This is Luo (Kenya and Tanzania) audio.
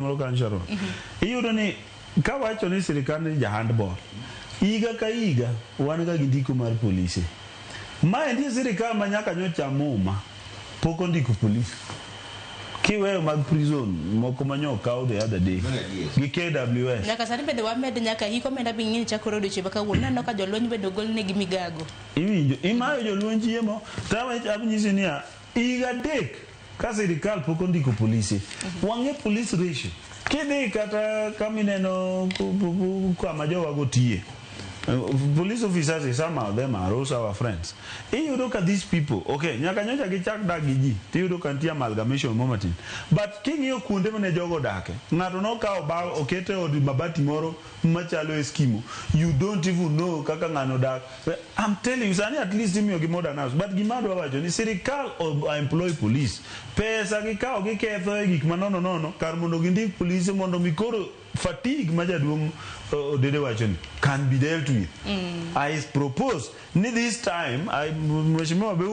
Moro kan Sharon. Iyudo ni kawacho ni sirikal ni ja handball. Higa ka higa wan ga gi ndiko mar polise. Ma endi sirikal ma nyaka nyocha muma pok ondiko polis. Kiweyo mag prison moko manyo okaw the other day gi KWS. Nyaka sani bende wamed nyaka hik omenda bi ng'eny chakore odiochieng' ma kawuono. Naneno ka jolweny bende ogol negi migago. Iwinjo, imayo jolweny chiemo. Tawe anyisi niya, higa 3 ka sirikal pok ondiko polise. Wang'e police ratio. Kidhi kata kama ineno kama jowago tiye. Police officers, some of them are also our friends. Iyudo ka these people, okay, nyaka nyocha gichak dak gi ji, tiyudo ka nitie amalgamation mo matin. But king'iyo kuonde mane jogo odake, ng'ato nokawo bao okete e od mabati moro machalo Eskimo. You don't even know kaka ng'ano odak. I'm telling you, sani at least imiyo gi modern house. But gima adwa wacho ni sirikal employ police. Pesa gikawo giketho e gik manono nono kar mondo gindik polise mondo mi koro fatigue ma jaduong' Odede wacho ni can be dealt with. I propose ni this time I, Mheshimiwa be